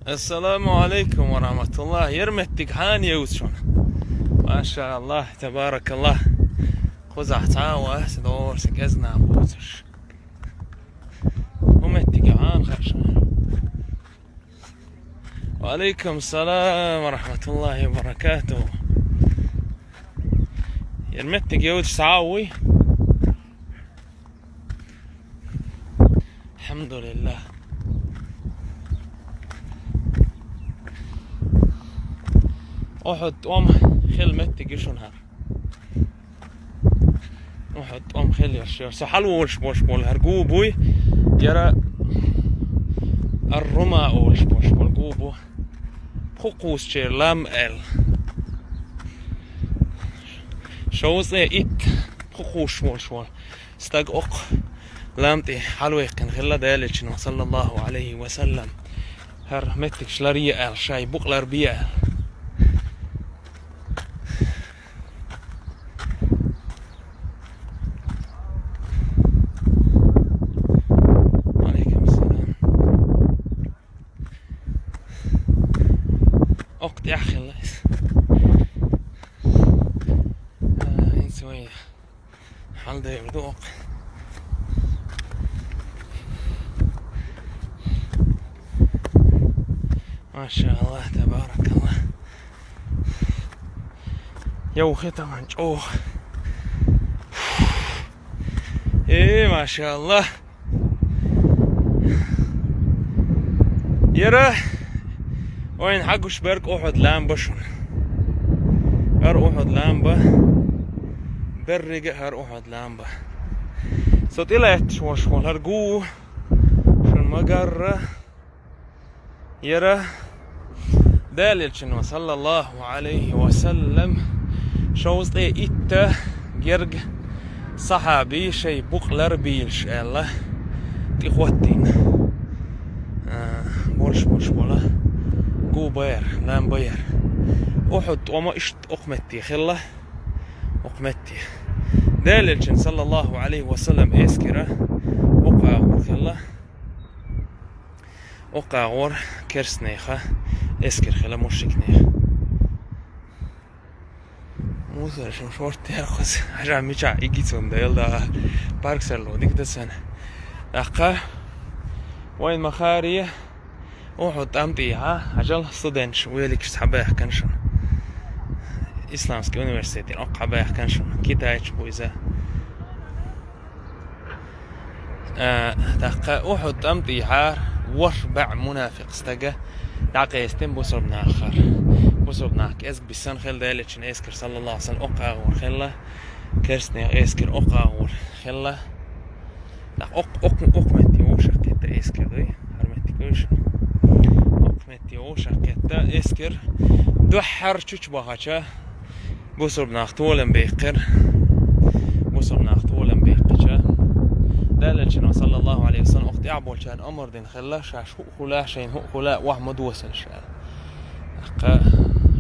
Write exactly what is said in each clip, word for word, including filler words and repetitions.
Ассаламу алейкум ва рахматуллах. Ер меттиг хьан евза шуна? Машаллах, табаракаллах. Кхузахь цхьа а вац, дора сан кӀезиг нах бувцаш. ХӀу меттиг хьан хаьа шуна? Ва алейкум салам ва рахматуллахи ва баракатух. Ер меттиг евзаш цхьа а вуй? Алхьамдулиллах. Ухьуд тӀом хила меттиг ю шуна хӀара. Ухьуд тӀом хила йолуш ю. Со хьалаволуш болуш болу хӀара гу буй, яра Ар-Рума олуш болуш болу гу бу. Пху кхуссучеран лам аьлла. Шовзткъе итт пху кхуссуш волуш волу стаг окху лам тӀе хьалаваьккхина хилла Делан Элчано, саллаллаху алейхи ва саллам. ХӀара меттигаш ларъе аьлла, шайн букъ ларбе аьлла. Ва алейкум салам. Окху тӀехь хилла иза. А, хӀинца вай хьаладевр ду окху. Машаллах, табаракаллах. Йовхи таман чӀогӀа. Э, машаллах. Яра вайна хьагуш берг Ухьуд лам ба шуна. ХӀара Ухьуд лам ба. Беррига а хӀара Ухьуд лам ба. Со тӀелаьтташ волуш волу хӀара гу шуна ма-гарра. Яра Делан Элчано, саллаллаху алейхи ва саллам, шовзткъе итта герга сахьабий шайн букъ ларбийлаш аьлла, тӀехӀоттийна, а, болуш болуш бола гу бара, лам бара. Ухьуд тӀом а иштта окху метте хилла, окху метте. Делан Элчан, саллаллаху алейхи ва саллам, эскара окху агӀор хилла. Окху агӀор керстанеха эскар хила мушрикнех. Мусар шун шорт яхус, хьажа мича игицун дайла да парк сарло дик да сан. ТӀаккха вайн махари Ухьуд тӀам тӀехьа, хьажал студенташ великаш цхьабаьхкан шуна. Исламский университетин окху цхьабаьхкан шуна. Китайч бу иза. А, тӀаккха Ухьуд тӀам тӀехьара ворхӀ бӀе мунафикъ стага дӀакъестина бусурба нахара. Бусурба нах кӀезиг бисан хилла Делан Элчан эскар, саллаллаху алейхи ва саллам, окху агӀор хилла, керстанех эскар окху агӀор хилла. ТӀаккха окх-, окх-, окху метте вовшах кхетта эскар дуй, хӀара метте гуйш. Окху метте вовшах кхетта эскар дуьххьара чучу бахача, бусурба нах толам беккхира. Бусурба нах толам беккхича, Делан Элчано, саллаллаху алейхи ва саллам, окху тӀехь болчарна омра дина хилла, шаьш хӀуъа хуьла, шайна хӀуъа хуьла, охьа ма досалаш аьлла. ТӀаккха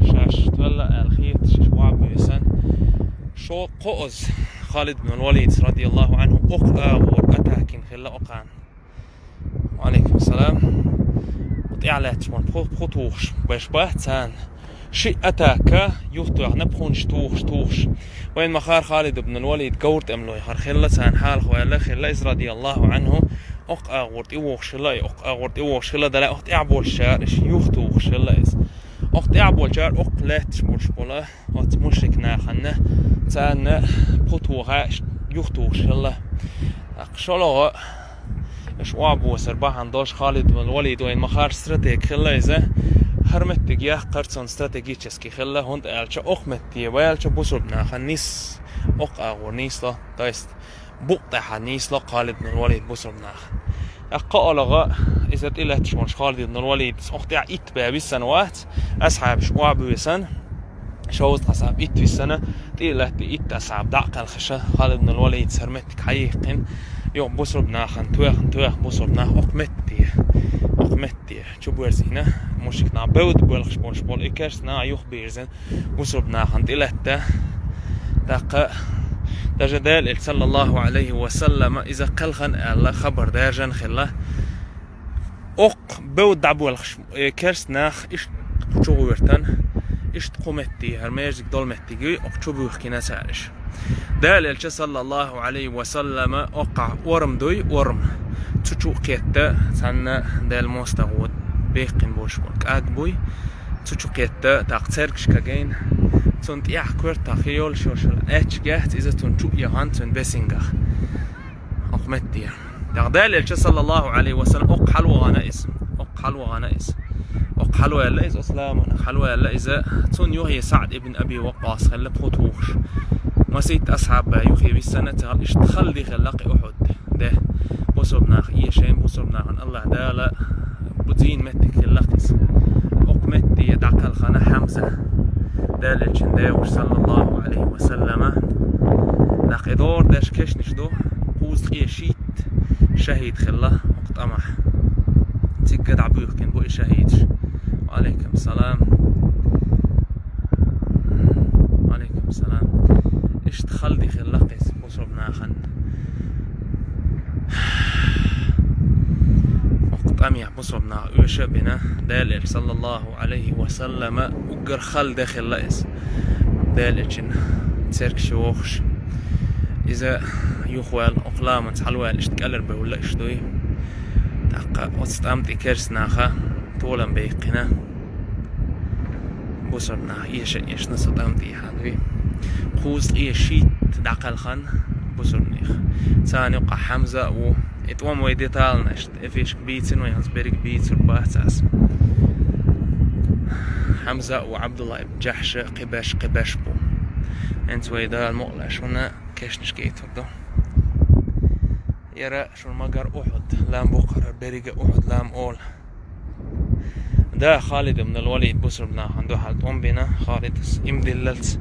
шаьш тоьлла аьлла хеташ, шаьш охьа буьйсан, шо кхоазза Халид ибн Валидас, радияллаху анхӀу, окху агӀор атакина хилла окхана. Ва алейкум салам. ТӀехь лаьтташ ма пху, пху тухуш беш бац царна. Шиъ атака юхатоьхна пхунаш тухуш, тухуш. Вайн махара Халид ибн Валид говр тӀемалой хӀара хилла, царна хьалха ваьлла хилла иза, радияллаху анхӀу. Окху агӀор тӀевогӀуш хилла, и окху агӀор тӀевогӀуш хилла, дале окху тӀехь болчара иша юхатухуш хилла иза. Окху тӀехь болчара окху лаьтташ болуш бола оцу мушрик нахана, царна пху тоха юхатухуш хилла. ТӀаккха шолгӀа, аша охьабосар бахьана долуш Халид ибн Валид вайн махара стратег хилла иза. ХӀара меттиг яккхар цунна стратегически хилла, хӀунда аьлча окху метте ваьлча бусурба нахана нис, окху агӀор нийсло, то есть букъ тӀехьа нийсло Халид ибн Валид бусурба нахана. ТӀаккха кхоалгӀа, иза тӀелаьтташ волуш Халид ибн Валидас окху тӀехь итт бӀе виссан вац, асхьабаш охьабуьйсан, шовзткъа асхьаб итт виссана, тӀе а латта итт асхьаб дӀа а кхелхиша, Халид ибн Валидас хӀара меттиг хьайихкхина, юха бусурба нахана тоьхна, тоьхна бусурба нах окху метте, окху метте чубоьрзийна, мушрик нах бевдда боьлхуш болуш болу и керста нах юхабирзина, бусурба нахана тӀелатта. ТӀаккха даже Делан Элча, саллаллаху алейхи ва саллама, иза кхелхина аьлла хабар даьржина хилла. Оккха бевдда дӀабоьлхуш, э, керста нах иштта чугӀоьртан, иштта кху метте, хӀара междиг долу меттиг юй, оккха чубуьйхкина цара иша. Дала элча, саллаллаху Ӏалайхи ва саллама, оккхахь орам дуй, орам. Цу чу кхетта, цхьанна Дала мостагӀа беккхина болуш болу кӀаг буй, цу чу кхетта, тӀаккха цергаш кагийна, цунна тӀехь коьртах йолуш йолуш аьчка яц, иза цунна чу а яхана, цуьнан бесингах. Окху метте. ТӀаккха Дала элча, саллаллаху Ӏалайхи ва саллам, оккха хьалавахана иза. Оккха хьалавахана иза. Оккха хьалаваьлла иза, оцу ламанах хьалаваьлла иза. Цунна юххе СаӀд ибн Аби Ваккъас хилла пхуьттуш. Масийтта асхьаб юххе виссана ца хилла, иштта хала де хилла кхин Ухьуд де. Бусурба нах эшийна, бусурба нахана АллахӀ Дала бузийна меттиг хилла иза. Окху метте дӀакхелхина Хьамза. Дала элчан дегӀуш, саллаллаху Ӏалайхи ва саллама. ТӀаккха и дора деш кешнаш ду, кхузткъе шийтта шахӀид хилла окху тӀамехь. Цигга дӀабуьйхкина бу и шахӀидаш. Ва Ӏалайкум салам. Ва Ӏалайкум салам. Иштта хала де хилла иза бусурба нахана. Окху тӀамехь бусурба нах оьшуш а бина, Дала элча, саллаллаху Ӏалайхи ва саллама, уггар хала де хилла иза. Дала элчан цергаш вохуш. Иза юхаваьлла, окху ламанца хьалаваьлла, иштта кӀелхьарбевлла иштта дуй. ТӀаккха оцу тӀам тӀе керста наха толам баьккхина. Бусурба нах эша а эшна со тӀам тӀехьа дуй. Кхузткъе шийтта дӀакхелхина бусурба нах. Царна юкъахь Хьамза а ву. И тӀом вай де таланаш. Эфешка бийцина вай, хӀинца берриг бийцур бац ас. Хьамза а ву, Ӏабдулла ибн Джахьша, кхин беш, кхин беш бу. ХӀинца вай Дала мукъалахь шуна кешнаш гайтур ду. Яра шуна магар Ухьуд лам бу кхара, беррига Ухьуд лам олу. Да, Халид ибн ал-Валид бусурба нахана дуьхьал тӀом бина, Халидас иман диллалц.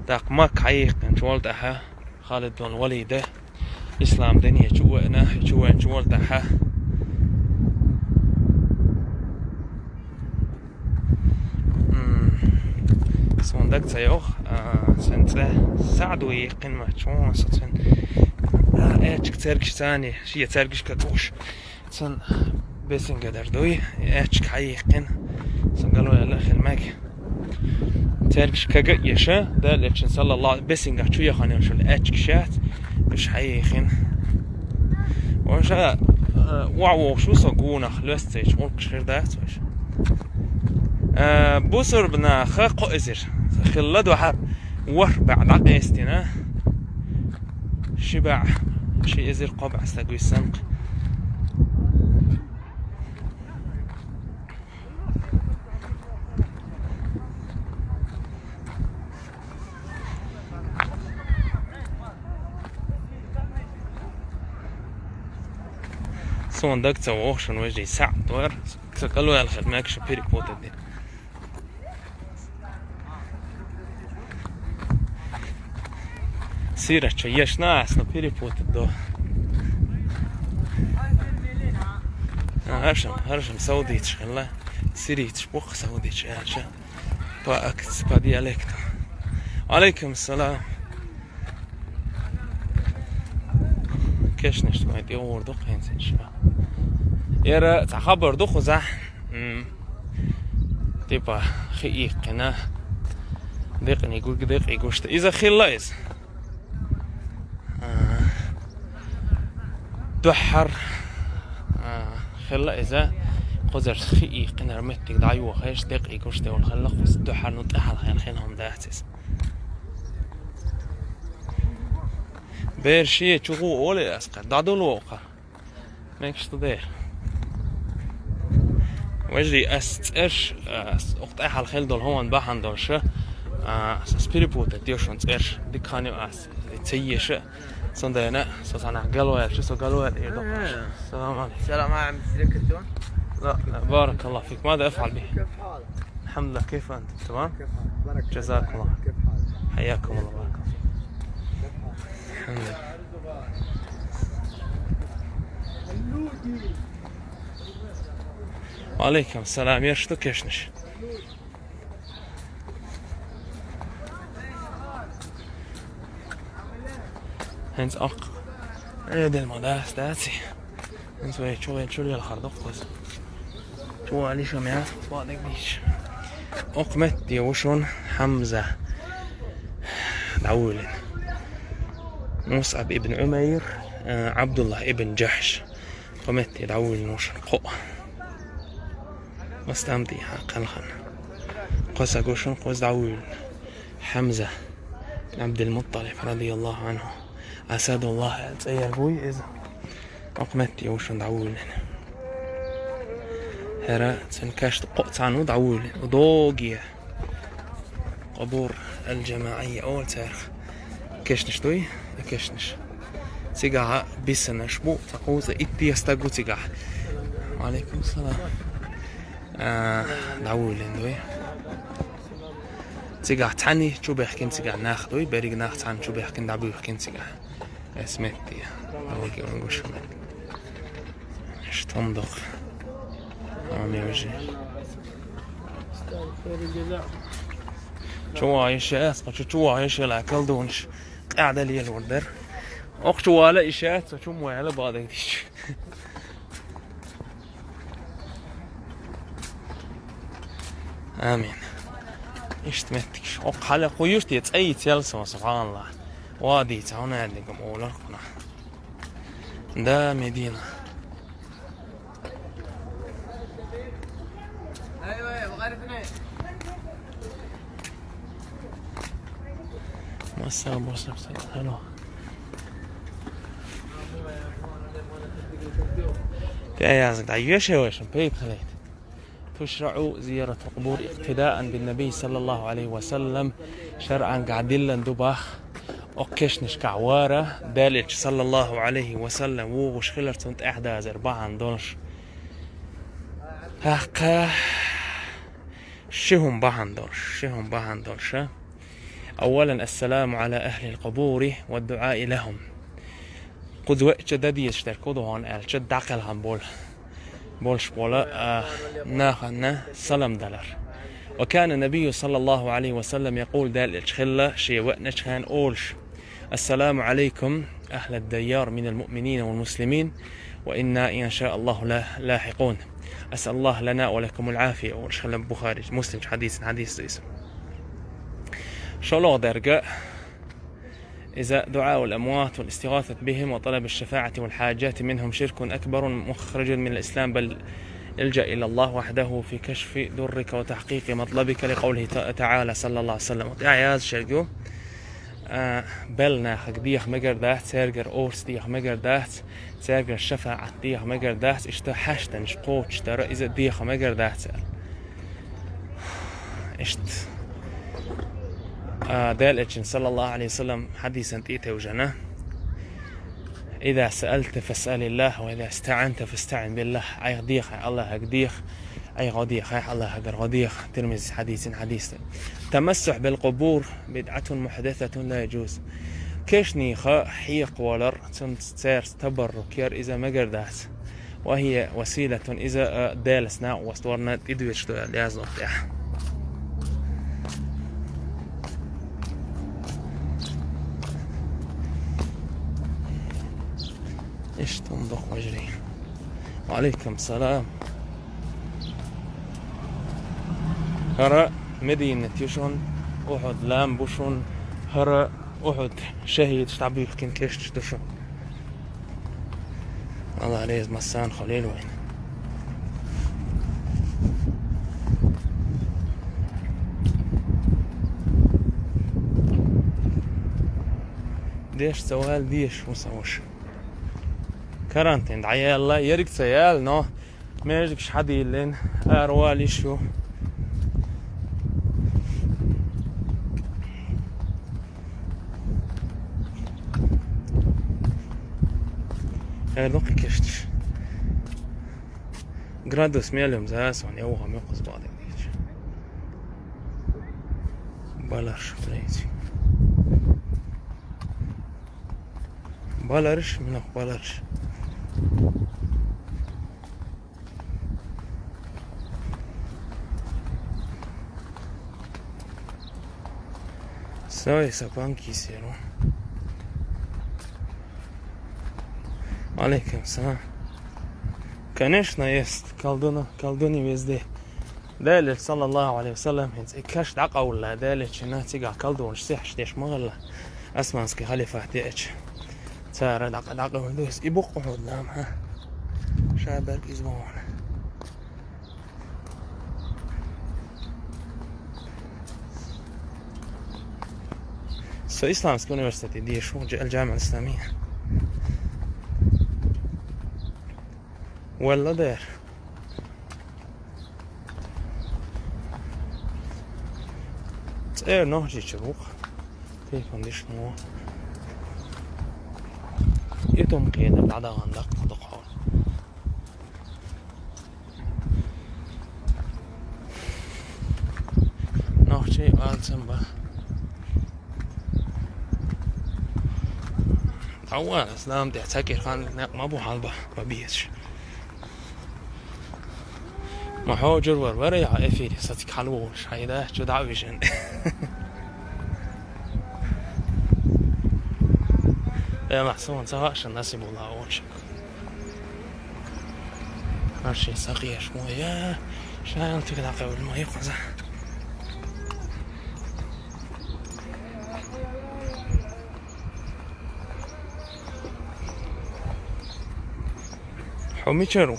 ТӀаккха Макка хьаьккхинчул тӀаьхьа Халид ибн Валида ислам дине чу веана, чу веанчул тӀаьхьа, м, суна дага ца йогӀу, а, цуьнан цӀе СаӀд ву яьккхина ма чу, со цуьнан, а, аьчка цергаш царна, шен цергашка гуш, цуьнан бесинга дар дуй, аьчка хьаьккхина, со галваьлла хила мега. Цергаш кага а еша, Дала элчан, саллаллаху, бесингахь чу яхана йолуш йолу аьчкаш яц, уьш хьаехина. Ваша, э, охьавогӀуш ву со гонах, лоьццайчу гӀуллакхаш хир дац ваша. Э, бусурба наха кхо эзар хилла дуьхьа, ворхӀ бӀе дӀакъестина, ши бӀе, ши эзар кхо бӀе стаг виссанкх. Суна дага ца вогӀу шуна вежарий, сахьт вара, со калваьлла хила мега шу перепутать де. Сирача ешна ас, но перепутать до. А, хӀаршам, хӀаршам саудиташ хилла. Сириташ бу-кх саудиташ аьлча. По акц-, по диалекту. Алейкум салам. Кешнаш вайн тӀе гӀур ду кхин ца иша. Яра цхьа хабар ду кхузахь. М. Типа, хи иккхина. Декъни гу-, декъи гушта. Иза хилла иза. А, дуьххьар, а, хилла иза. Кхузарш хи иккхинара меттиг дӀайохаш, декъи гушта йолу хилла кхуза дуьххьар, ну тӀаьхьал хилла хӀума дац иза. Бер шен чу гӀу оле аскъа, дӀадулу вокха. Мекаш ду дер. Вежарий, ас цӀерш, ас укх тӀаьхьал хила долу хӀуман бахьана долуш, а, ас перепутать йо шун цӀерш, дика хан ю ас ца еша, цундела со цхьанахь галваьлча, со галваьлла эр ду. Салам алейкум. السلام عليكم. لا، لا، بارك الله فيك. ماذا أفعل به؟ كيف حالك؟ الحمد لله. كيف أنت؟ تمام؟ كيف حالك؟ بارك الله. جزاك الله. كيف حالك؟ حياكم الله، بارك الله فيك. كيف حالك؟ الحمد لله. Алейкум салам, я что кешнаш? ХӀинца аккха. Э, дел ма дас, даци. ХӀинца вай чу, вай чу лелхар доккхуз. Валиша мя бадагдич. Окху метте ву шун Хьамза дӀавуьйлина. Мусъаб ибн Умайр, а, Абдуллах ибн Джахш. Кху метте дӀавуьйлина ву шун кхоъ. Мастам тӀехьа кхелхана. Кхо саг ву шун кхуза дӀавуьйлина. Хьамза ибн Абдул-Мутталиб, радияллаху анху. Асадуллах аьлла цӀе ерг вуй иза. Окху метте ву шун дӀавуьйлина. ХӀара цуьнан каш кхоъ цхьаьна ву дӀавуьйлина. Доге. Къубур аль-ЖамаӀийя олу царах. Кешнаш дуй? И кешнаш. Цигахь бисинарш бу, цхьа кхузткъе итт стаг ву цигахь. Ва Ӏалайкум салам. А, дӀавуьйлина дуй. Цигахь цхьаьна чу бехкина цигахь нах дуй, берриг нах цхьаьна чу бехкина, дӀабуьйхкина цигахь. Эс метте. Доге ван гуш хӀума. Иштта хӀума дукха. Амин, вежарий. Чу ван йиш яц, кху чу, чу ван йиш яц, колдунаш къаьхьа лелор дара. Окху чу вала йиш яц, цо чу ма вала бадагдича. Амин. Иштта меттигаш. Окху хьала кхуьйш те цӀе йицъелла сан, субханаллах. Ва дийца, хьуна аьллигам олар кхунах. Да, Медина. Масса босса хьало. Ке язг да, йоьше вешан, пейт халейт. تشرع زيارة القبور اقتداء بالنبي صلى الله عليه وسلم. ШарӀан гахь диллина ду бах, окху кешнашкахь вара, Делан Элча, саллаллаху Ӏалайхи ва саллам, вогӀуш хилар цунна тӀаьхьадазар бахьана долуш. ТӀаккха ши хӀума бахьана долуш, ши хӀума бахьана долуш, а? أولا السلام على أهل القبور والدعاء لهم. Кхуза веача дан дезаш дерг хӀун ду хьуна аьлча, дӀакхелхина болу, болуш болу, а, нахана салам далар. وكان النبي صلى الله عليه وسلم يقول, Делан Элча хилла шен веаначу хенахь олуш: السلام عليكم أهل الديار من المؤمنين والمسلمين وإنا إن شاء الله لا-، لاحقون. أسأل الله لنا ولكم العافية. Олуш хилла Бухари, Муслим хьадисна хьадис ду иза. ШолгӀа дерг, إذا دعاء الأموات والاستغاثة بهم وطلب الشفاعة والحاجات منهم شرك أكبر مخرج من الإسلام، بل الجأ إلى الله وحده في كشف ضرك وتحقيق مطلبك، لقوله ت-، تعالى، صلى الله عليه وسلم. ТӀаьхьа яздеш ерг ю, а, белла нахага деха мегар дац, цаьргара орца деха мегар дац, цаьргара шафаӀат деха мегар дац, иштта хьаштанаш кхочушдар, иза деха мегар дац аьлла. Иштта, а, Делан Элчан, саллаллаху Ӏалайхи ва саллам, хьадисан тӀе а тевжина: إذا سألت فاسأل الله، وإذا استعنت فاستعن بالله. Ӏайха дехахь, Аллахьага деха, Ӏайха гӀо дехахь, Аллахьагара гӀо деха. Тирмизис хьадисина хьадис ду. التمسح بالقبور بدعة محدثة لا يجوز. Кешнех хьекхавалар, цунца цаьрца табаррук яр, иза мегар дац. وهي وسيلة, иза, а, Делаца накъост варна тӀедоьдуш ду аьлла яздо тӀехь. Иштта хӀума дукха, вежарий. Ва Ӏалайкум салам. ХӀара Мединат ю шуна, Ухьуд лам бу шуна, хӀара Ухьуд шахӀидаш дӀабуьйхкина кешнаш ду шуна. Алла реза массарна хуьлийла вайна. Деш ца ваьлла дезаш ву сан ваша. Карантин дӀаяьлла, ерриг ца яьлла, но маьждигаш хьадийллина, ара вала йиш ю. Эр ду кхин кешташ. Градус мел ю-м за сан, я ваха муьлхха бахьа дийцича. Баларш, блядь. Баларш, минах баларш. Сой сапан кисеру. Алейкум салам. Конечно, есть колдуны, колдуны везде. Делаьча, саллаллаху алейхи ва саллям, хӀинца и каш дӀакъовлла, делаьча, цигахь колдунаш сехьаш деш ма хилла. Османский халифат деача. Цара дӀакъ-, дӀакъовлла. И букъ хьуд лам, хьа? Ша берг иза бохьана. Со исламский университете дешу, Дж-, Аль-Джамиа Аль-Исламия. Валла дер. ЦӀера Нохчийчу бу-кх. Тайпан диш мо. И тум кхеда дӀадахана даккха дукха. Нохчий алцам ба. Тавва, ислам тӀе цхьа кӀира хан некъ ма бу хьалба, ба безаш. Ма хьо жур вар, вара яхьа эфире, сацик хьалволуш, хьайда, чу дӀа а вижина. Э, ма, суна ца хаьа шун насибулла волчу. Аш шен сакъеш мо я, шайна тика дӀакхевлла ма ю кхуза. Хьо мичара ву?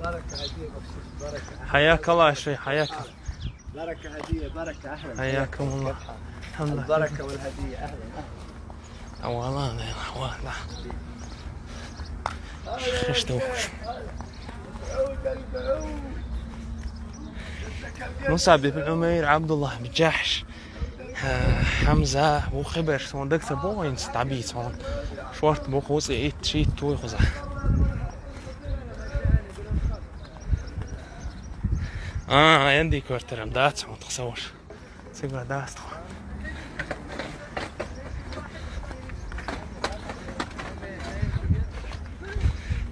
بركة هدية مخصوص، بركة. حياك الله يا شيخ، حياك. بركة هدية، بركة، أهلًا. حياكم الله. الحمد لله. البركة والهدية، أهلًا، أهلًا. والله أنا، والله. شو، شو دوش؟ مصعب بن عمير، عبد الله بن جحش. Хьа-, Хьамза, ву хибарш, цунна дагца бохийна ца дӀабийца хьуна. Шорта бу кхуза, итт, шийтта вуй кхуза. А, Энди коьртарам дац хьуна тха совш. Цигара дац тхо.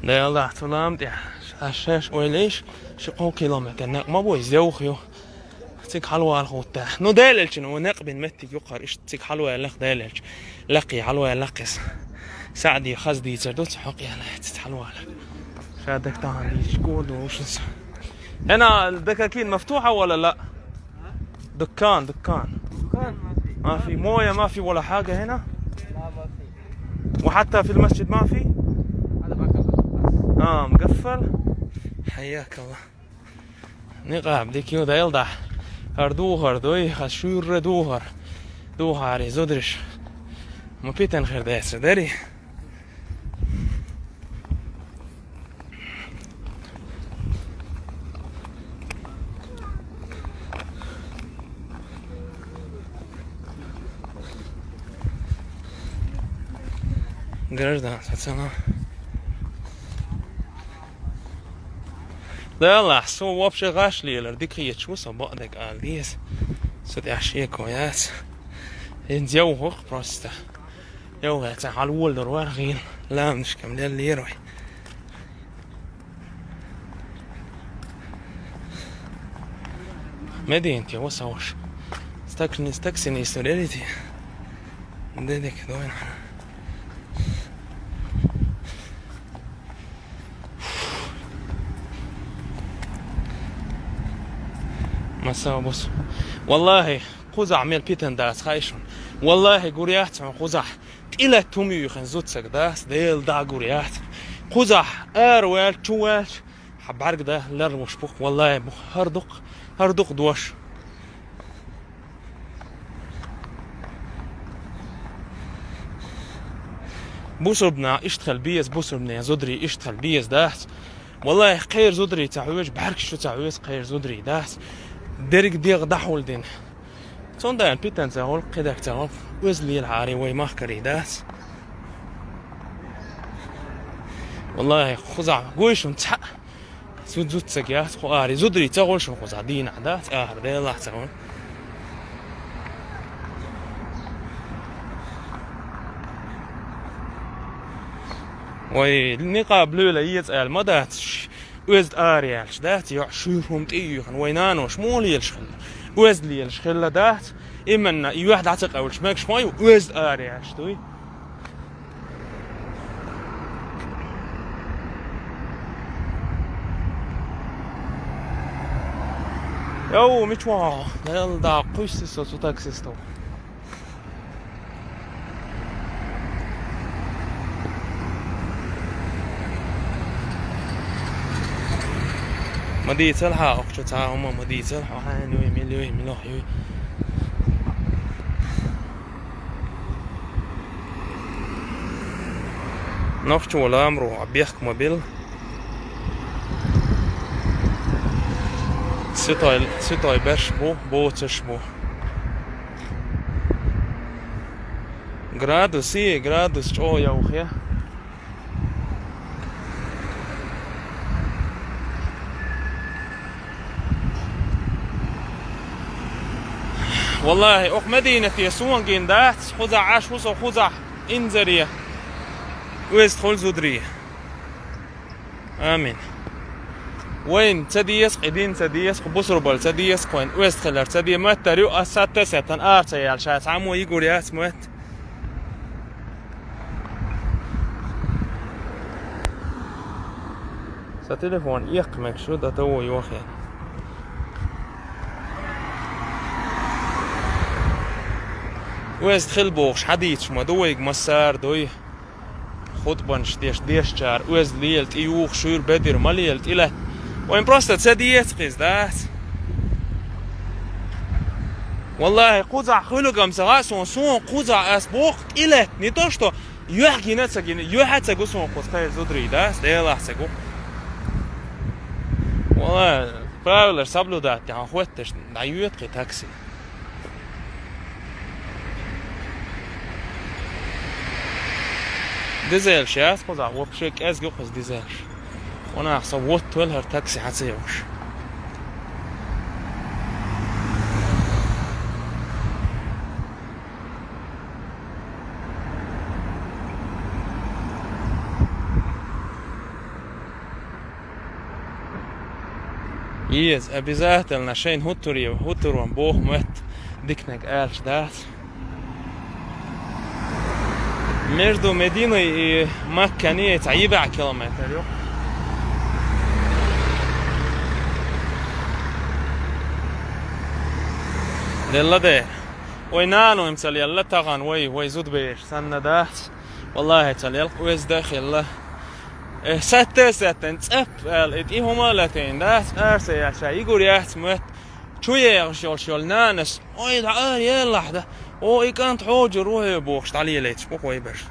Дела дахь цу лам тӀе. Аш шаьш ойла йиш, ши кхо километр некъ ма бу, иза йовха ю. Цига хьалавала хӀуттахь. Ну, Делаьлча, ну, некъ бина меттиг юкъара, иштта цига хьалаваьллакх Делаьлча. Лакхе хьалаваьллакх иза. Саъди хаза дийцар ду, ца хьокъ яьлла, ца хьалавала. Ша дагтахана дийцаш кӀур ду вушинца. هنا الدكاكين مفتوحة ولا لا؟ دكان، دكان. دكان ما في. ما في موية، ما في ولا حاجة هنا؟ لا، ما في. وحتى في المسجد ما في؟ هذا ما قفل. آه، مقفل؟ حياك الله. Никъаб дика ю, дайла дахь. ХӀара духар дуй, хас шуьйра духар. Духари, зудариш. Ма питан хир дайца, дари? Граждан, сацана. Делахь, со вообще гӀаш лелар дика хеташ ву, со бакъдерг ала деза. Со тӀехь шеко яц. ХӀинца йовхах просто. Йовхаца хьалаволалур вара хин. Ламанашкам леллера вай. Мединате ву со ваша. Стакни-, стаксини история рити. Де дика дойна. Масса бус. Валлахи, кхузахь мел питан дац, хай шуна. Валлахи, гур яц хьуна кхузахь. ТӀилат хӀума юьйхина зудсаг дац, Дела дӀа гур яц. Кхузахь ара ваьлча, чу ваьлча, хьан бӀаьрг дан ларлуш бу-кх, валлахи, бу-кх, хӀара дукха, хӀара дукха дош. Бусурбна иштта хила беза, бусурбнен зударий иштта хила беза дац. Валлахи, кхера зударий ца хьоьжу, бӀаьргаш чу ца хьоьжу, кхера зударий дац. Дерриг дегӀ дӀахьулдина. Цундела питан ца гӀуллакх, кхидерг ца гӀуллакх, оьзда лелахьара вай махкарий дац. Валлахи, кхузахь гуй шуна цхьаъ. Зу-, зудсаг яц кху ари. Зударий ца гӀуллу шуна кхузахь дийнахь дац, ахар Делахь ца гӀуллу. Вай никъаб луьйла еза аьлла ма дац, ш-, оьзда ара яьлча дац, йоӀ шуьйра хӀума тӀе а юьйхина, вай наноша муха лелаш хилла? Оьзда лелаш хилла дац, именно, и юьхь дӀа ца къевлаш мегаш хӀой, оьзда ара яьш дуй. Йоу, мича ваха? Дел да кхуьсси со цу таксисто. Ма дийцал хьа, охчо цхьа хӀума ма дийцал хьо, хьан юй, мил юй, милох юй. Нохчо ламро бехк ма бил. Ситой, ситой берш бу, боцаш бу. Градус и, градус чӀо явхе. Валлахи, ох Мединате сунгин дац, хуза Ӏаш, хусо хуза инзаре. Оьзда хуьлу зударий. Амин. Вайн ца деза, кхидин ца деза, кху бусурбал ца деза, кхойн оьзда хилар ца де, меттар ю, ас сатта сеттан ар ца ял, ша цхьаммо йигур яц метта. Са телефон эккха мегаш ю, да таво йохе. Оьзда хил бохуш, хьадийцаш ма ду вайга массара дуй. Хутбанаш деш, дешчара, оьзда лела, тӀе юха шуьйра бедира ма лела, тӀе лаьтта. Вайн просто ца деза кхиза, дац? Валлахи, кхузахь хуьлугам ца хаьа суна, суна кхузахь ас боху тӀе лаьтта. Не то, что юьхь гина а ца гина, юьхь а ца гу суна кхуза кхайра зударий, да? Делахь ца гу. Валла, правилаш соблюдать тӀехь хӀотташ, дӀайоьду кхин такси. Дизелш яц кхузахь, вообще кӀезга ю кхуза дизелш. Ванах со воттавелла хӀара такси хьан ца йогӀуш. Еза, обязательно шайна хӀуттуре, хӀуттурон боху моьтту диканиг аьлча дац. Между Мединой и Маккани цхьа йибаьӀ километр ю. Делла де. Вай нано-м ца лелла тахана вай, вай зудабераш санна дац. Валлахи, ца лелла, оьзда а хилла. Э, сатта а сеттан, цӀап аьлла, и тӀе хӀума а латийна, дац, арса яц, ша йигур яц моьтту. Чу егӀаш йолуш йолу нанас, ой, дӀа ара елахь да, о, и кӀант хьоьжур ву хьо бохуш, дӀалелайташ бу вай берш.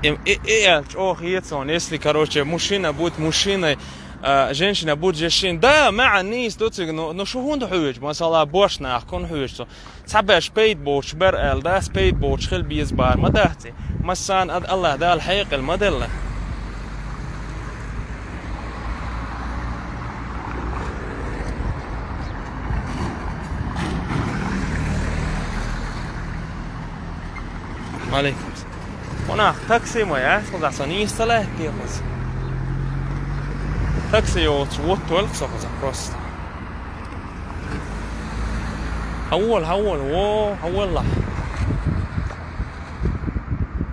И, и, и аьлла чӀогӀа хета суна, если, короче, мужчина будет мужчиной, а, женщина будет женщиной. Да, маьӀна нийса ду цига, ну, ну шу хӀунда хьоьжу? Масала, бош нах кхунна хьоьжу цо. Цхьаберш пайда боцуш бара аьлла, дас пайда боцуш хила беза бара ма дац и. Массарна а Аллах Дала хьекъал ма делла. Алейкум салам. Хьунах такси ма яц, кхузахь со нийса ца лаьтта кхуза. Такси йоцуш вуттавелла со кхуза просто. Хьан волу, хьан волу, во, хьан волахь.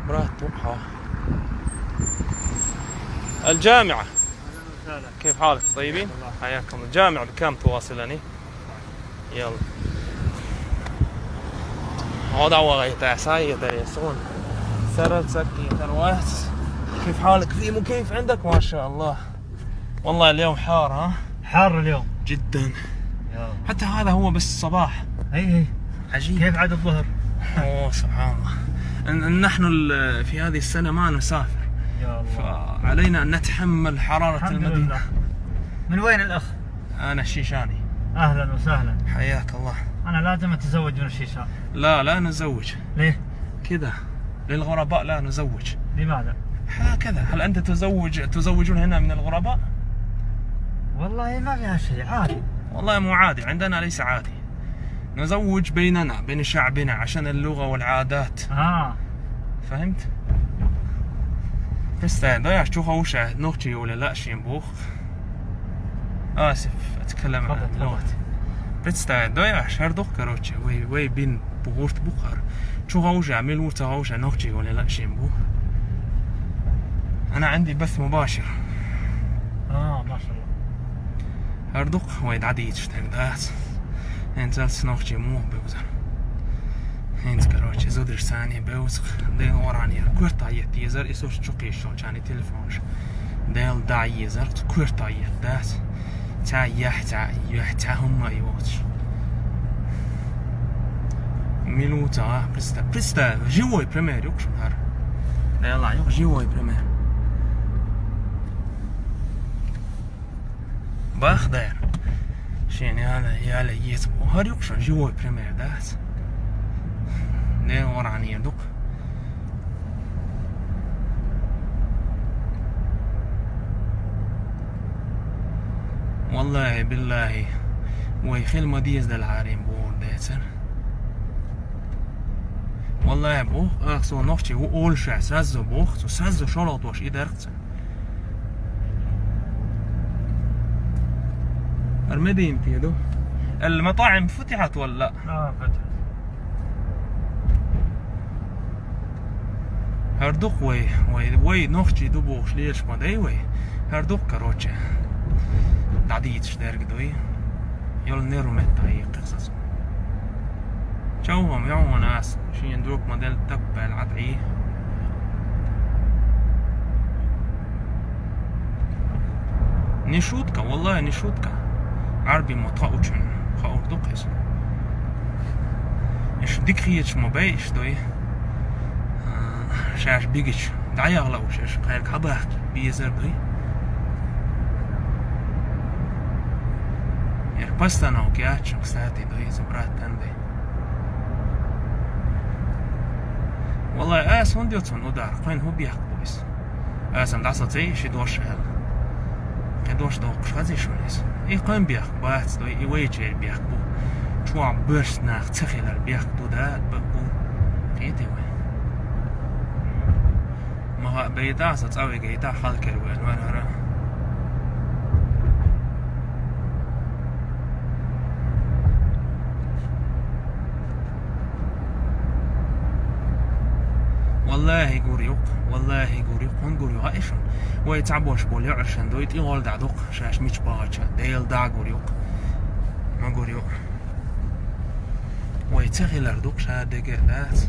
Брат, ву хьо. الجامعة. كيف حالك؟ طيبين؟ حياكم الله. الجامعة بكام تواصلني؟ يلا. هذا هو غير تعسى، يا دري سون. سرل سكي تروات. كيف حالك؟ في مكيف عندك؟ ما شاء الله. والله اليوم حار، ها؟ حار اليوم. جدًا. يا. حتى هذا هو بس الصباح. اي، اي. عجيب. كيف عاد الظهر؟ أوه، سبحان الله. إن، إن نحن ال-، في هذه السنة ما نسافر. يا الله. فعلينا أن نتحمل حرارة الحمد المدينة. لله. من وين الأخ؟ أنا الشيشاني. أهلًا وسهلًا. حياك الله. أنا لازم أتزوج من الشيشان. لا، لا نزوج. ليه؟ كذا. للغرباء لا نزوج. لماذا؟ هكذا. هل أنت تزوج، تزوجون هنا من الغرباء؟ والله ما فيها شيء، عادي. والله مو عادي، عندنا ليس عادي. نزوج بيننا، بين شعبنا، عشان اللغة والعادات. آه. فهمت؟ بس ده، ده شو خوشة، نوتشي ولا لا، شين بوخ. آسف، أتكلم عن اللغة. Представь, да, я шардох, короче, вай, вай бин бугурт бухар. Чугаужа, милуца гаужа, нохчи ولا لا شين بو. أنا عندي بث مباشر. آه، ما شاء الله. هردوق، ويد عديد شتاك دات. انزل سنوخجي مو بوزر. انت، короче، زودرش ثاني بوزخ. دين وراني، كورتا يتيزر، إسوش تشوقي شو، كان تليفونش. Дел да езар курта езар да. Ца ях, ца ях, ца хумма йоч. Минута, представь, представь, живой пример, юкшун хар. Дела, юк, живой пример. Бахдар. Шен яла, яла ес. Хар юкшун живой пример, да. Не оран ердук. والله بالله. Вай хел мадиез дал харим бор децер. والله бу, ах, со нохчи, у олша, сразу бу, со сразу шолот ваш идарцен. Армедин тиеду. المطاعم فتحت ولا لا؟ آه، فتحت. Хардук вай, вай, вай нохчи ду бохш леш ма дай вай. Хардук, короче. Дадитш дерг дуй. Йол неру метта и кысас. Чаухам, яун ас, шин друг модель таппел атъи. Не шутка, والله не шутка. Арби мотха учун, ха урдук эс. Иш дик хиеч мо бей, что и. Шаш бигич, да я гла уш, иш кайр кабах, биезер дуй. Ир постановка я, чё, кстати, дуй, забрать танды. والله, ас он дёцун удар, кайн ху бяхк буйс. Асам даса цей ши дош хел. Кай дош докш хази шунис. И кайн бяхк бац, дуй, и вейчер бяхк бу. Чуа бёрс нах цехилар бяхк ду да, бу. Кете вай. Мага бейта, са цави гейта, халкер вай, вай, вай. والله гурюк, والله гурюк, он гурюк, а ишон. Вай цабош бол, я аршан, дой ти гол да дук, шаш мич багача, дейл да гурюк. Ма гурюк. Вай цехилар дук, ша деге дац.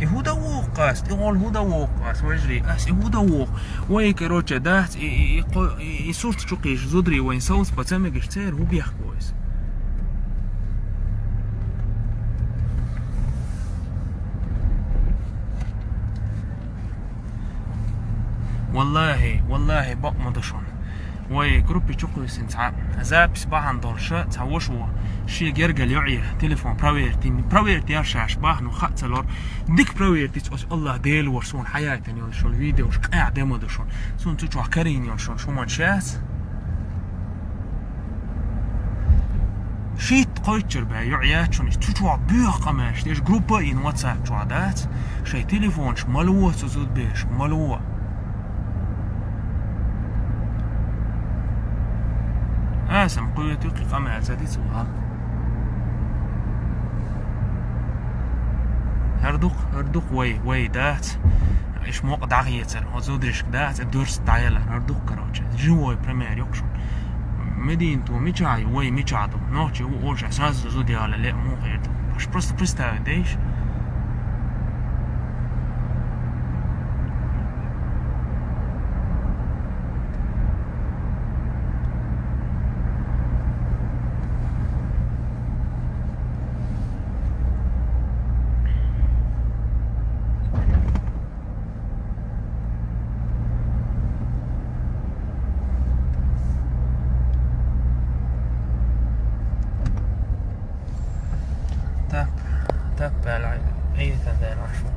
И худа вокас, и ол худа вокас, вежри, ас и худа вок. Вай, короче, да, и, и, и, ко-, и, и сурт чукиш, зудри, вайн соус, пацамегиш, цер, убьях койс. والله, والله, бакъ ма дашун. Вай группе чукъуйсин ца. Запись бахьан долша, ца вошво. Ши гергал юъя, телефон проверьте, проверьте яр шаш бахну хацалор. Дик проверьте, ос Аллах дел вор сун хаяйтан йол шол видеош къя дема дашун. Сун цу чух карин йол шон шуман шас. Шит къойччар бай, юъячун, иш цу чуа буьйха къамаьлаш, деш группа ин WhatsApp чуа дац, шай телефонш малуо, цу зудбеш малуо. Асам къуйти къи къамаьл ца диц вал. Хардук, хардук вай, вай дац. Иш мокъ дагъ ецар, хо зудришк да, ца дурс даяла, ардух, короче. Живой пример, ёкъ шун. Медин ту мичай, вай мичаду. Нохчи у оша сразу зудяла ле му гъерду. Аш просто представь, дейш. تاب، تاب على أي ثاني عشر.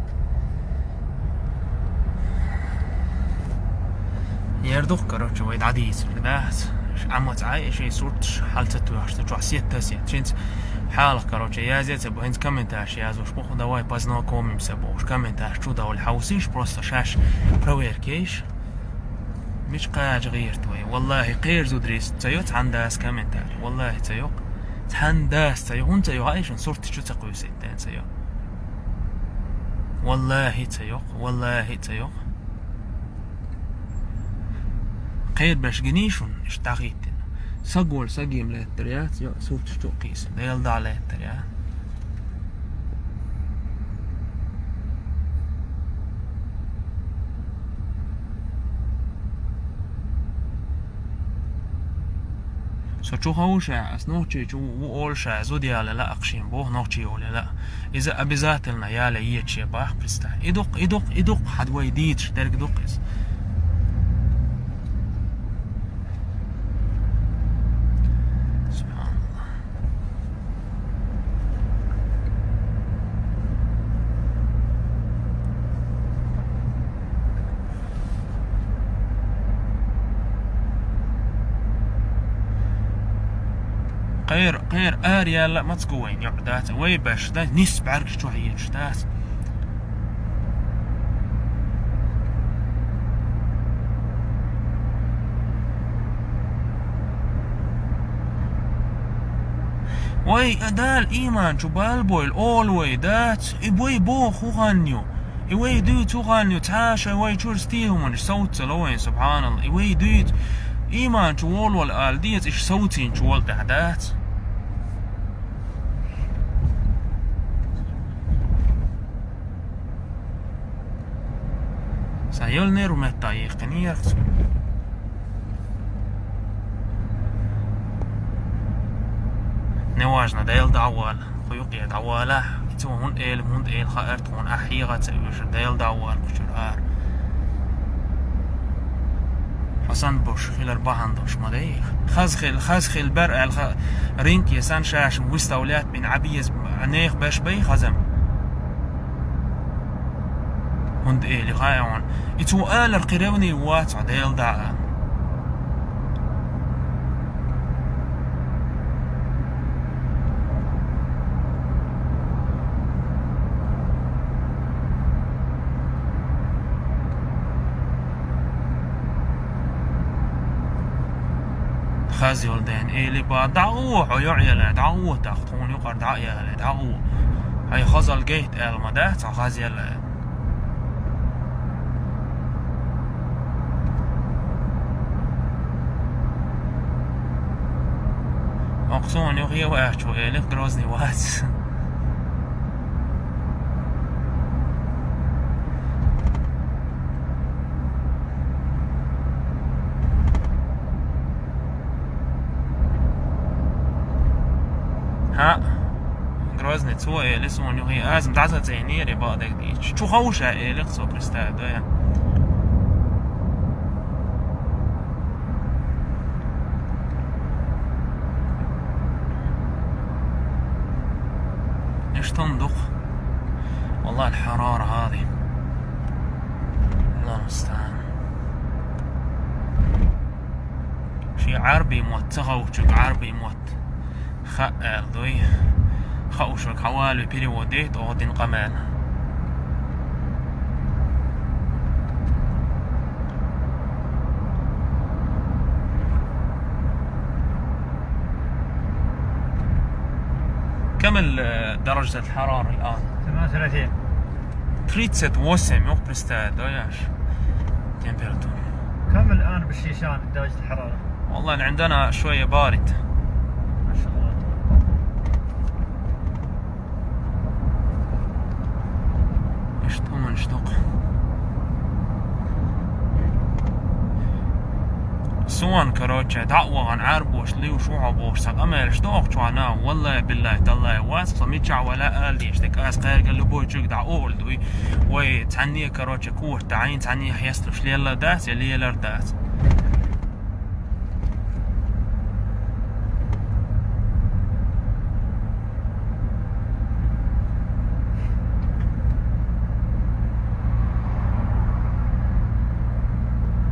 Ер ду-кх, короче, вай дӀадийцар, да? Ӏа ма цӀа Ӏай, шайн сурташ хьал ца тоьхаш, цу чохь сетта а сетта. Шинца хьалха, короче, язъе ца бу, хӀинца комментарий язъеш бу-кх, давай познакомимся бохуш, комментарий чу довла хьовсийша, просто шаьш проверка ейша. Мича кхача гӀерта вай? Валлахи, кхечу зударийн ца йо цхьана дас комментарий. Валлахи, ца йо-кх. Цхьана дас ца йо. ХӀунда ца йо, хьаьжча, сурт чу ца кхуьйсийта ца йо. Валлахи, ца йо-кх. Валлахи, ца йо-кх. Кхербеш гиний шуна, иштта дӀахӀиттина. Саг волу сагийма лаьттар яц, йо, сурташ чу а кхийса, Делан дуьхьа лаьттар яц. Со чу ховша, ас нохчий чу ву олуша, зуда яле лаьа-кх шен боху, нохчий оле лаьа. Иза обязательно яле езаш бах, представь. И ду-кх, и ду-кх, и ду-кх, хьан вай дийцаш дерг ду-кх иза. Субханаллах. Кхера, кхера ара яьлла а маца гу вайна йоӀ дац, вай беш дац, нисса бӀаьргаш чохь езаш дац. Вай, а, Дала ийман чу балбойла олу вай дац, и вай боху хӀун хан ю? И вай дуьйцу хӀун хан ю, цхьа а шайн вай чуьра стен хӀуманаш совца ца ло вайн, субханалла. И вай дуьйцу, ийман чу волавала ала деза, иштта совцийначу волу тӀехь дац. Сан йолу нерв метта йихкина яхаш. Неважно, Дела дӀа а вала, кху юкъе дӀавала. И цо хӀунда эли, хӀунда эли хаьара тхуна, ахь хьеха а ца оьшу, Дела дӀа а вала кху чуьра ара. Хьо санна болуш хилар бахьана долуш ма дай. Хаза хила, хаза хила бер аьлла, рынке санна шаьш выставлять бина Ӏа беза, нехан беш бай хазам. ХӀунда эли хаьа хьуна. И цо алар кхин ревни вац хьо, Дела дӀа а. Хаза йолу ден эли бан, дӀагӀо хьо, йоӀ яла, дӀагӀо тахта, тхуна юкъара дӀа а яле, дӀагӀо. Хьайн хазалла гайта аьлла ма дац хьо, хаза яла. Окху суна юххе ваьхча ву элира, Грозный вац. ХӀаъ, Грозный цо эли суна юххе, азма дӀасацӀенера и бакъдерг дийцча. Чу ховша эли-кх цо, представь, да я. Иштта хӀума ду-кх. Валлахи, хьарара хӀара. Аллаху мустаӀан. Шен Ӏарбий мотт ца ховчуьнга Ӏарбий мотт хаьа аьлла дуй. Хууш верг хьавалаве, перевод дайта оха дина къамел. كم ال-، درجة الحرارة الآن؟ ثمانية وثلاثين. Тридцать восемь, ох, представь, да, яш. Температура. كم الآن بالشيشان درجة الحرارة؟ والله عندنا شوية بارد. ما شاء الله. Иштта хӀуманаш ду-кх. Суна, короче, дӀа а вахана, Ӏарбоша луьйш ву хьо бохуш, сан къамелаш ду окху чохь нах, валлахи, биллахи, таллахи, вац со мичахь вала ала дезаш, дика аса кхаьрга любойчуьнга дӀа олу дуй. Вай цхьанне, короче, корта дӀа Ӏийна, цхьанне хьесталуш лелла дац я лелар дац.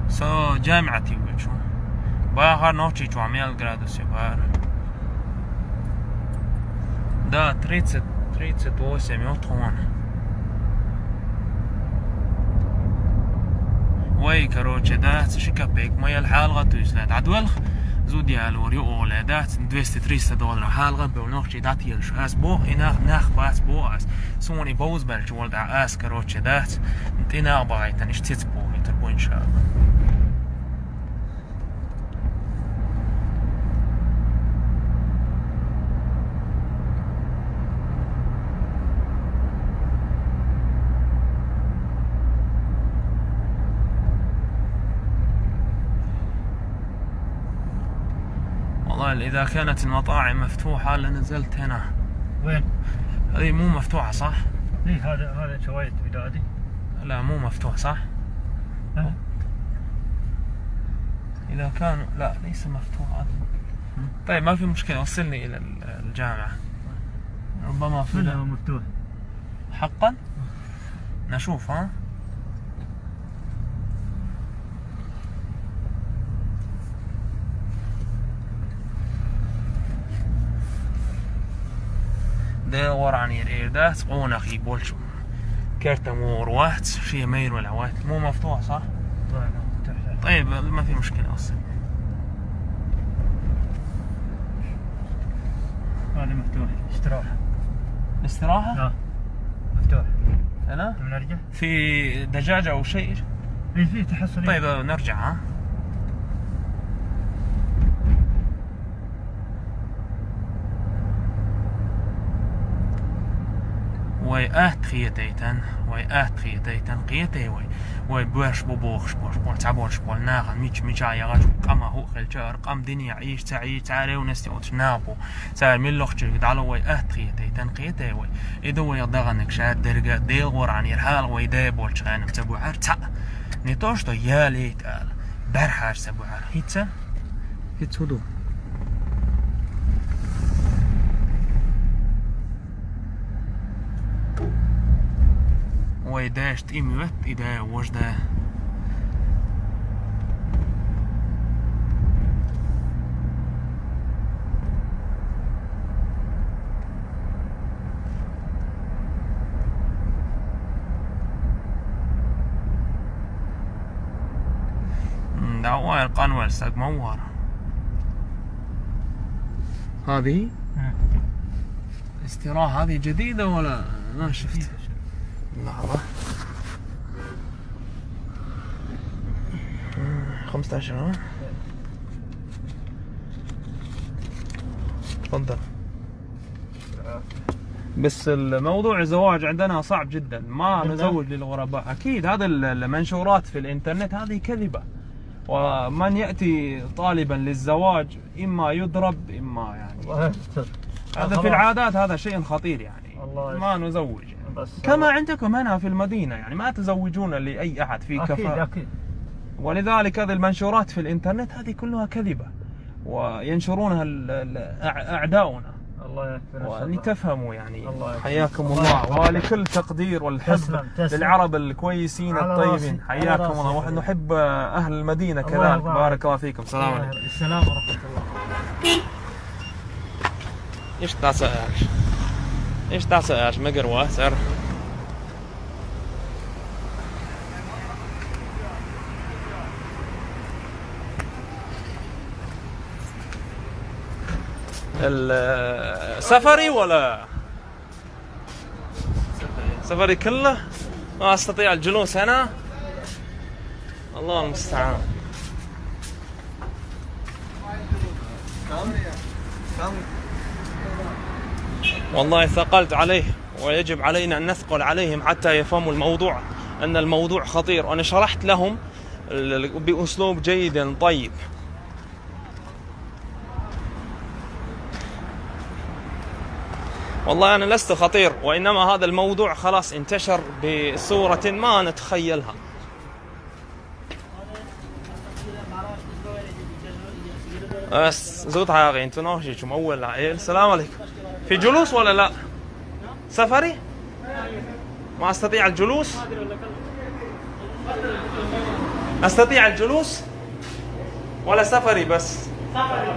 Со جامعة يوجو. باخر نوتشي جوا ميل جرادوس يبار. Да, тридцать, тридцать восемь, вот он. Вай, короче, да, циши капек, моя الحلقة تويسلات. عدولخ, زود يا الوري أولى, да, двести триста доллар حلقة, بو نوتشي دات يلش. أس بو, إناخ, ناخ باس بو أس. سوني بوز بلش ولد أس, короче, да, انت إناخ بايتن, إش تيت بو, يتربو إن شاء الله. والله إذا كانت المطاعم مفتوحة لنزلت هنا. وين؟ هذه مو مفتوحة، صح؟ إيه، هذا، هذا شواية بلادي. لا، مو مفتوح، صح؟ ها؟ إذا كان، لا، ليس مفتوحا. طيب، ما في مشكلة، وصلني إلى ال-، الجامعة. ربما في، لا، هو مفتوح. حقا؟ نشوف، ها؟ ده وراني رير ده سقونا خي بولشو. كارت مور واحد، شي مير ولا واحد. مو مفتوح، صح؟ لا، لا، مفتوح، لا. طيب، ما في مشكلة أصلًا. هذا مفتوح، استراحة. الاستراحة؟ لا، مفتوح. هنا؟ نرجع؟ في دجاجة أو شيء؟ إيه، في تحصل. طيب، نرجع، ها؟ Вай ат хиетейтен, вай ат хиетейтен, хиетей вай. Вай беш бу бохш бош, бол цаборш бол наган, мич, мича ягаш, кама ху хелчар, кам диния, иш, ца, иш, ца, реу, нести, отш, набу. Ца, миллох, чир, дало, вай ат хиетейтен, хиетей вай. Иду вай даган, кша, дерга, дел, горан, ир, хал, вай, де, бол, чхайнам, ца, бу, ар, ца. Не то, что я лейт, ал. Бар, хар, ца, бу, ар. Хица? Хица, худу. Вай, дашт, им, вет, и да, вож, да. مم، ده هو القنوة الساق منورة. هذه؟ مم. استراحة هذه جديدة ولا ما شفت؟ جديدة، شوف. لحظة. مم، خمستاشر، ها؟ تفضل. بس الموضوع الزواج عندنا صعب جدًا، ما نزوج للغرباء. أكيد هذا ال-، المنشورات في الإنترنت هذه كذبة، ومن يأتي طالبًا للزواج إما يضرب، إما يعني الله يستر. هذا في العادات، هذا شيء خطير يعني. الله يستر. ما نزوج يعني. بس كما الله عندكم هنا في المدينة، يعني ما تزوجون لأي أحد في كفاءة. أكيد. ولذلك هذه المنشورات في الإنترنت هذه كلها كذبة، وينشرونها ال-، ال-، أع-، أعداؤنا. الله يكفينا شر. ولتفهموا يعني. الله يكفينا. حياكم الله. الله يكفينا. ولكل تقدير والحب تسلم، تسلم. للعرب الكويسين على الطيبين. راسي، على حياكم راسي الله. ونحن حبيبي. نحب أهل المدينة الله كذلك. يبارك. بارك الله فيكم. السلام عليكم. السلام ورحمة الله. إيش تاسع إيش؟ إيش تاسع إيش؟ مقروة، سر. السفري ولا؟ سفري كله؟ ما أستطيع الجلوس هنا. الله المستعان. والله ثقلت عليه، ويجب علينا أن نثقل عليهم حتى يفهموا الموضوع، أن الموضوع خطير، وأنا شرحت لهم ال-، ال-، بأسلوب جيد طيب. والله أنا لست خطير، وإنما هذا الموضوع خلاص انتشر بصورة ما نتخيلها. بس زود حاجة، انتو نوشي شو مول العيل. السلام عليكم. في جلوس ولا لا؟ سفري؟ ما أستطيع الجلوس؟ أستطيع الجلوس؟ ولا سفري بس؟ سفري.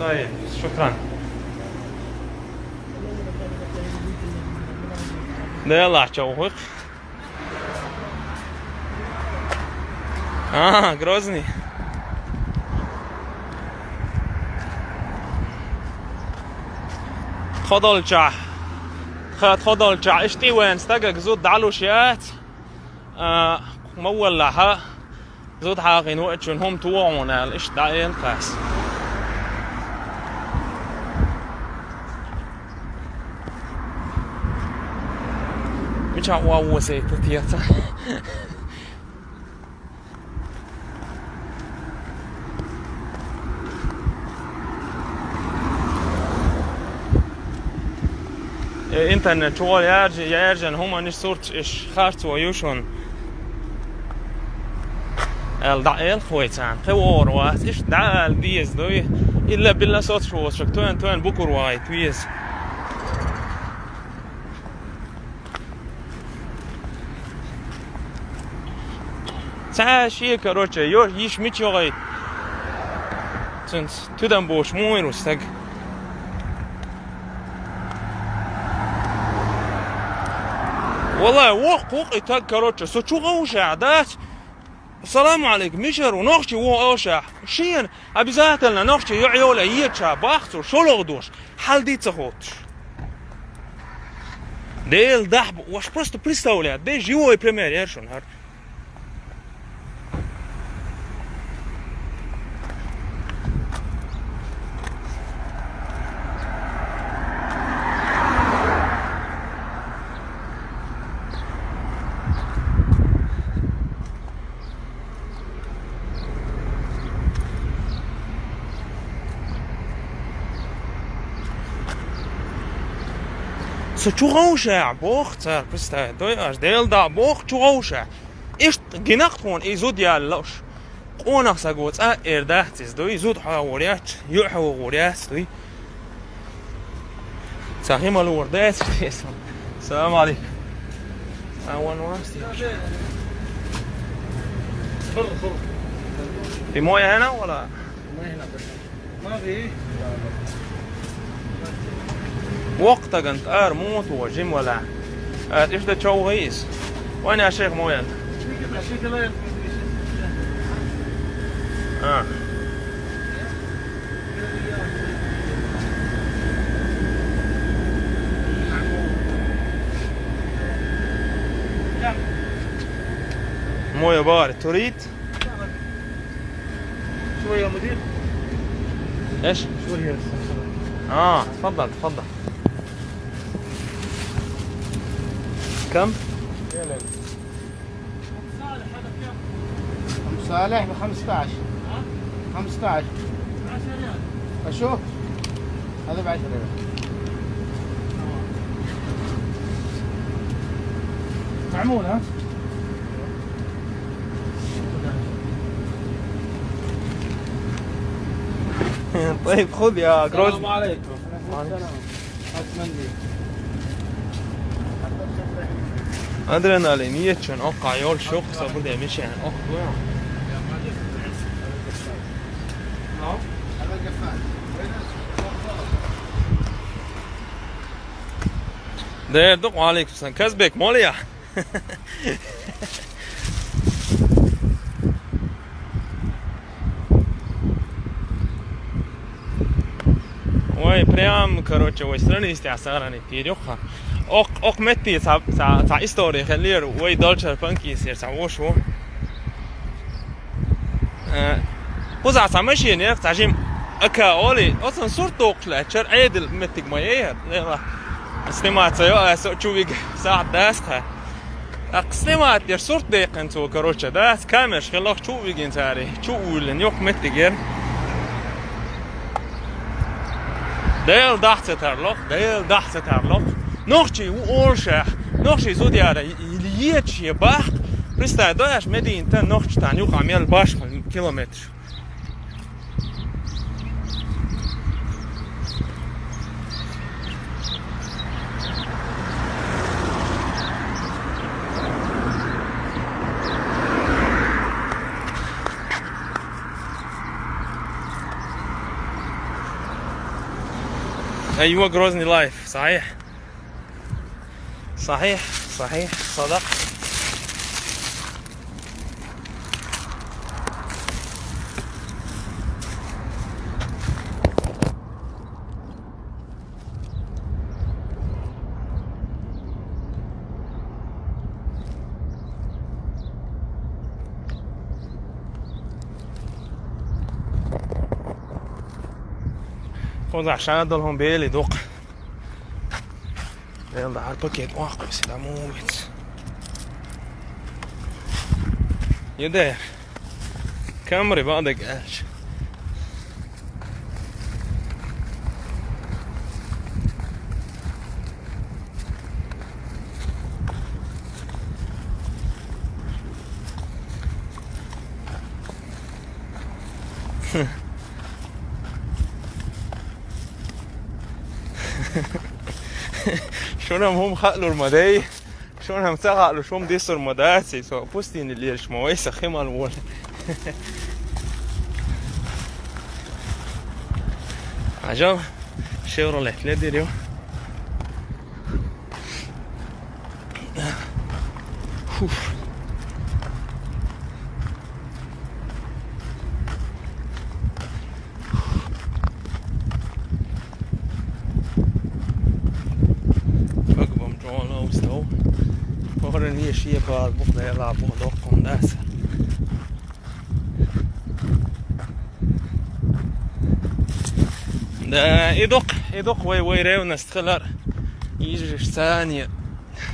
طيب، شكرًا. Дела чавхух. А, Грозный. Тхо долча. Тха тхо долча. Иштта вен стагаг зуда дӀалуш яц. А, ма валлахьа. Зуда хьагӀийна ваъчун хӀума тохьуна аьлла, иштта дӀаэла тхас. Мичахь ван васайта теца? Э, интернет чугӀа яьржа-, яьржина хӀуманаш, сурташ, иш харцо ю шуна. Аьлла дӀаэлах вай царна. Кхин вогӀур вац. Иштта дӀаала деза дуй. Илла-билла соцуш воцург тойна-тойна букур вагӀийта веза. Цхьа шен, короче, йо-, йиш мича йогӀийта. Цунца тидам болуш муха ву стаг. Валлай, воккха ву-кх и таг, короче, со чу гӀовшехь дац. Салам алейкум, мичара ву, нохчи ву олушехь. Шена обязательно нохчи йоӀ йоле еча бахцо, шолгӀа дош, хьал ди ца хоттуш. Дела дахьа бу, ваш просто представлять, де живой пример яр шуна хӀара. Со чу гӀовшехь, боху цара, представь, дой аш, Дела да, боху, чу гӀовшехь. Иштта гинакх тхуна и зуда яьлла лууш. Къонах саго цкъа а эр дац иза, дуй, зуда хьагӀур яц, юьхь хьагӀур яц, дуй. Ца хи ма лур децаш тесам. Салам алейкум. А вон ван стеш. Фи мой хӀена вала? Воккха тагана тӀара муха тоху жима валахь. Аса иштта човхий иза. Вайн а шайх мо ян. А. Моя бари турит. شوية يا مدير. ايش؟ شوية بس. اه، تفضل، تفضل. كم؟ أم صالح ب خمستاش. خمستاش. اشوف. هذا ب عشرة ريال. معمول، ها؟ طيب، خذ يا جروز. السلام عليكم. وعليكم السلام. هات مندي. Адреналин ечун, оккха йолу шух, со буде мишен, ок. Дер ду, ва алейкум салам. Казбек, молия? Вай прям, короче, вай страны истя сарани тирюха. Ок, ок метти ца, ца, ца история хеллер, вай долчар панки сер ца вошо. Э, кхузахь цхьа машина яра, цхьа жим ака олий, оцунна сурт доккхуш лаьттара, Ӏедал меттиг ма яра, дела. Сниматься йо, аса чу вига сахьт дас кха. ТӀаккха снимать деш сурт деккхина цо, короче, дас, камераш хилла чу вигина цари, чу уьйлина, йоккха меттиг яра. Дела дахь ца тарло, Дела дахь ца тарло. Нохчий ву олушехь, нохчий зуда яра, еча бахк, представь, доьш Мединатан нохчий тан юкъа мел башха километр. أيوة، Grozny life، صحيح. صحيح، صحيح، صدق. Khuza şadal hon beli duq. Wel, da har paket, oh, ko si da movits. Jeder. Kamri badeg elč. Šunam hum hatlur madei. Šunam sa hatlu šum disur madasi. So pustin li lier šmo esa himal wol. Ajo. Chevrolet le dirio. Huf. Bak bam jona usto. Ora ni shie ba bu la bu dokon das. Da, iduk, iduk, way, way, revna stxelar. Ijiš sanje.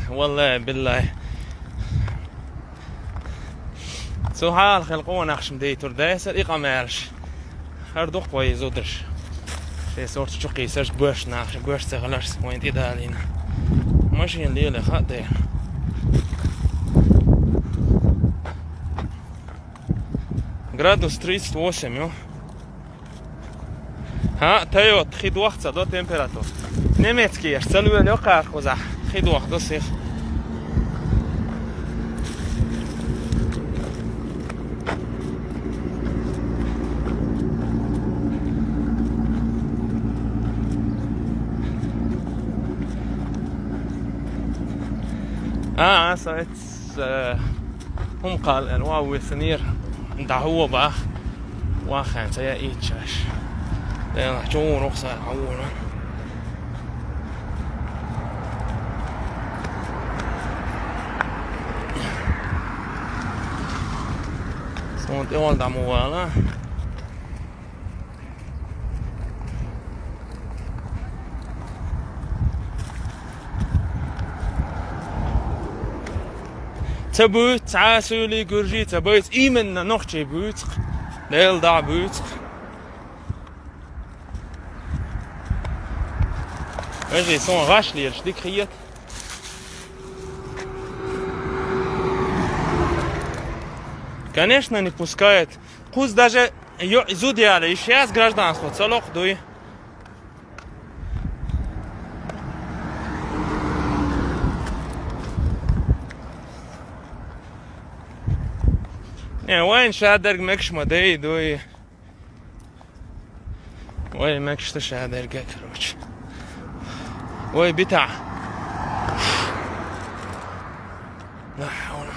Wallahi, billahi. So hal xel qo naxsh mdeytur da, ser iqamerš. Har duq way zudrš. Şey sort çuqi serš boş naxsh, boş sexelar, way idalina. Maşin lile xade. Градус тридцать восемь, jo. Ha, Toyota, хидвах ца до температура. Немецкий еш, ца луел jo къар къуза. Хидвах до сих. А, а, со эц, э, هم قال الواو سنير. دعوة باخ. واخان سيا إيتشاش. لا، شو رخصة عونا. صوت إيوال دعمو والا. Ца буц, ца сули гуржи, ца буц, именно нохчи буц. Дел да буц. Эжи сон гаш лирш дик хиет. Конечно, не пускает. Куз даже ё-, зуд яла, и сейчас гражданство, ца лох дуй. Не, вайн шадерг мекшма дей дуй. Вай мекшта шадерг, короче. Вай бита. لا حول.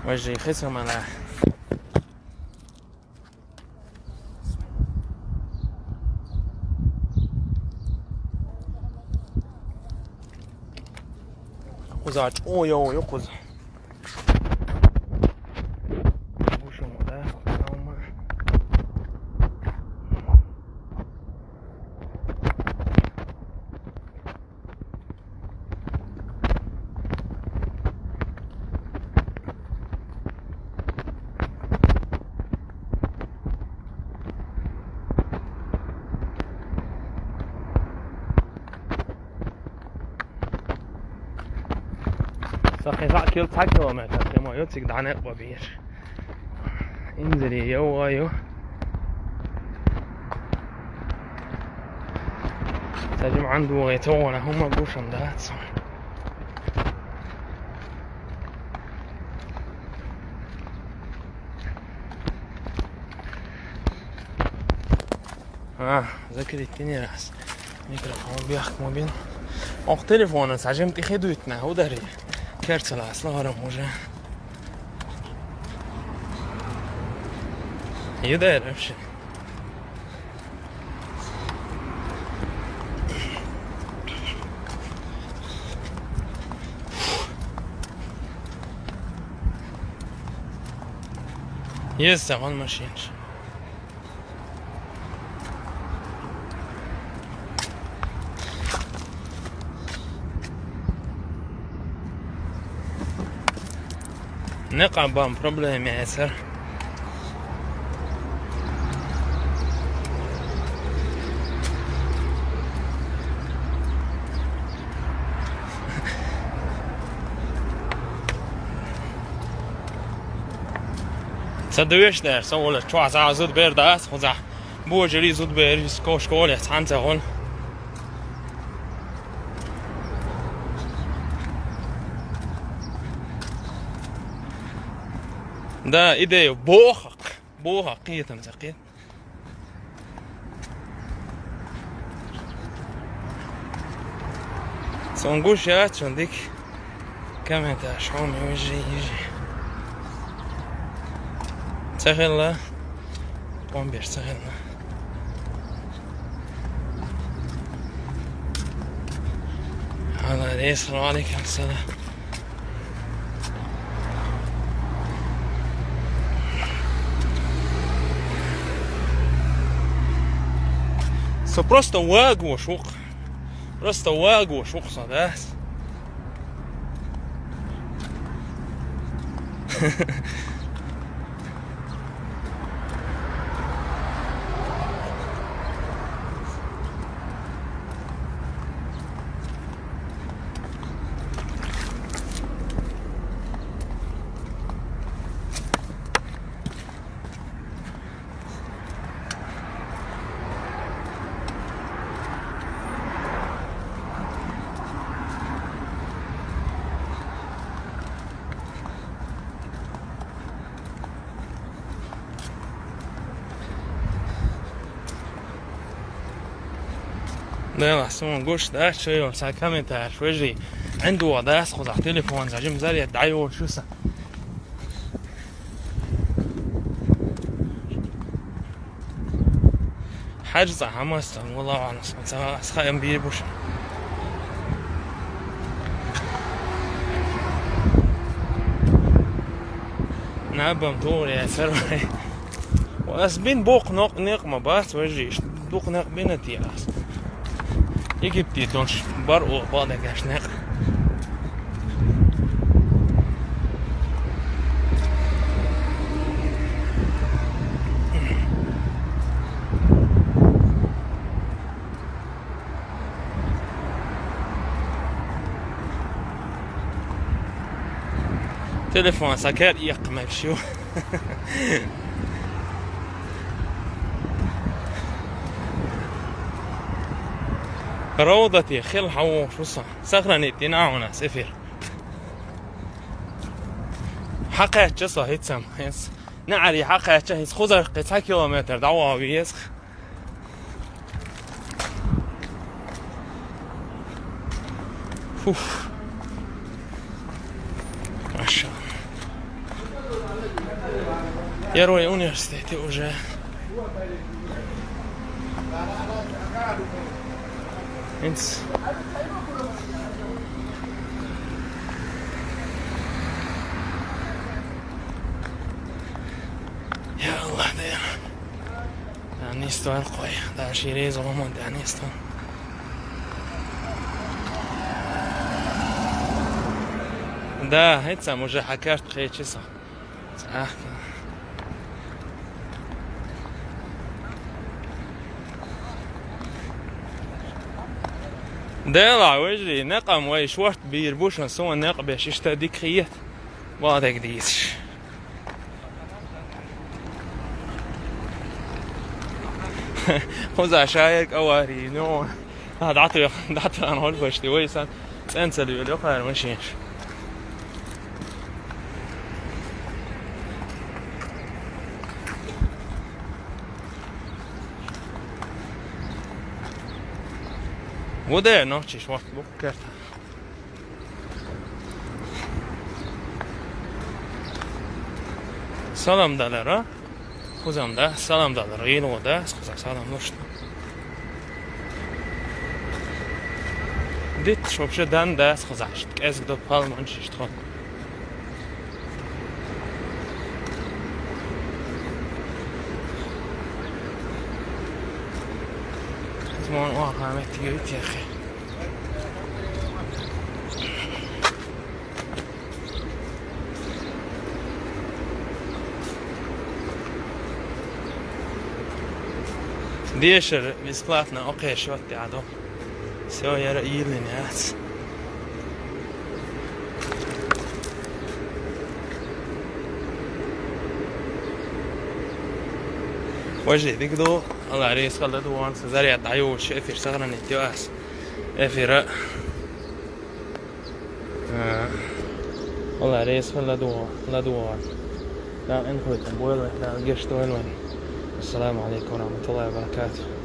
Вай же хисамана. Кузач, ой, ой, ой, куз. Sa xeza kil ta kilometr, ma yo tik dane babir. Inzeri yo ayo. Sa jim андугӀе тӀагӀолла хӀума гуш дац. А, закрыть тӀинирас. Микрофон бехк ма бин. Оха телефонан са жим тӀехьа дуьтна, хӀу дарий? Керцалас лахарам уже. Юдер вообще. Есть вон машинаш. Некъан бан проблема яцар. Са дуьйш дер, со волаш чохь схьа зуда бер дац, хӀунда божарий зуда бер, школе цхьаьна ца гӀун. Да, идея, бохах, бохах, кхетам ца кхет. Сон гуш яц, шун дика комментарий, хьоме, вижи, вижи. Ца хилла, помбеш ца хилла. Ала рейс, алейкум салам. Со просто вагош ву-кх. Просто вагош ву-кх со, да? Делахь, суна гуш дац, шо йолу сан комментарий, вежарий, ӀиндагӀа дац, кхузахь телефон сан жима заряд дӀайолуш ю сан. Хьаьжа цӀа хьан мастан, валлахӀи, аса хаам бийр бу ша. Набам тугӀур яцара вай. Ас бина боккха некъ ма бац, вежарий, дукха некъ бина те ас. Египте долуш бар оха бакъдерг аьлча некъ. Телефон сан кер эккха мегаш ю. Ровдате хила хьан вохуш ву сан? Сохранить дина ахь у нас эфир. Хьан кхаьчча со хӀинца? ХӀинца неӀаре хьан кхаьчча, хӀинца кхузара кхин цхьа километр дӀаваха веза. Фух. Маша. Первый университет уже. Инц. Я Аллах, да. Нисто кхой, да, ши реза ма дан нисто. Да, хӀинца уже хьан карт кхечи со. Цахка. Дела, вежарий, некъам вай шорт бийр бу шун, суна некъ беш иштта дика хета. Бадег дийцаш. Кхуза шаерг аварий, ну. ХӀа, дӀатоьх-, дӀатоьхна хьо почти вай сан цӀенца луьйла йокхара машинаш. Ву де нохчаш вахт бу керта. Салам далара. Хузам да, салам далара. Ил гӀо да, хуза салам лушна. Дит шобша дан да, хузашт. КӀезг до палман шишт хон. Змон ва хамет йой техе. Дешар бесплатно окхеш ватти адо. Всё, яра йилин яц. Вожди, дик ду, Алла рейс халда ду, ван са заряд даю, шефир сагранит яс. Эфира. Э, والله ريس لا دوا، لا دوا. لا، إن خويتم بويل، لا، قشط وين وين. السلام عليكم ورحمة الله وبركاته.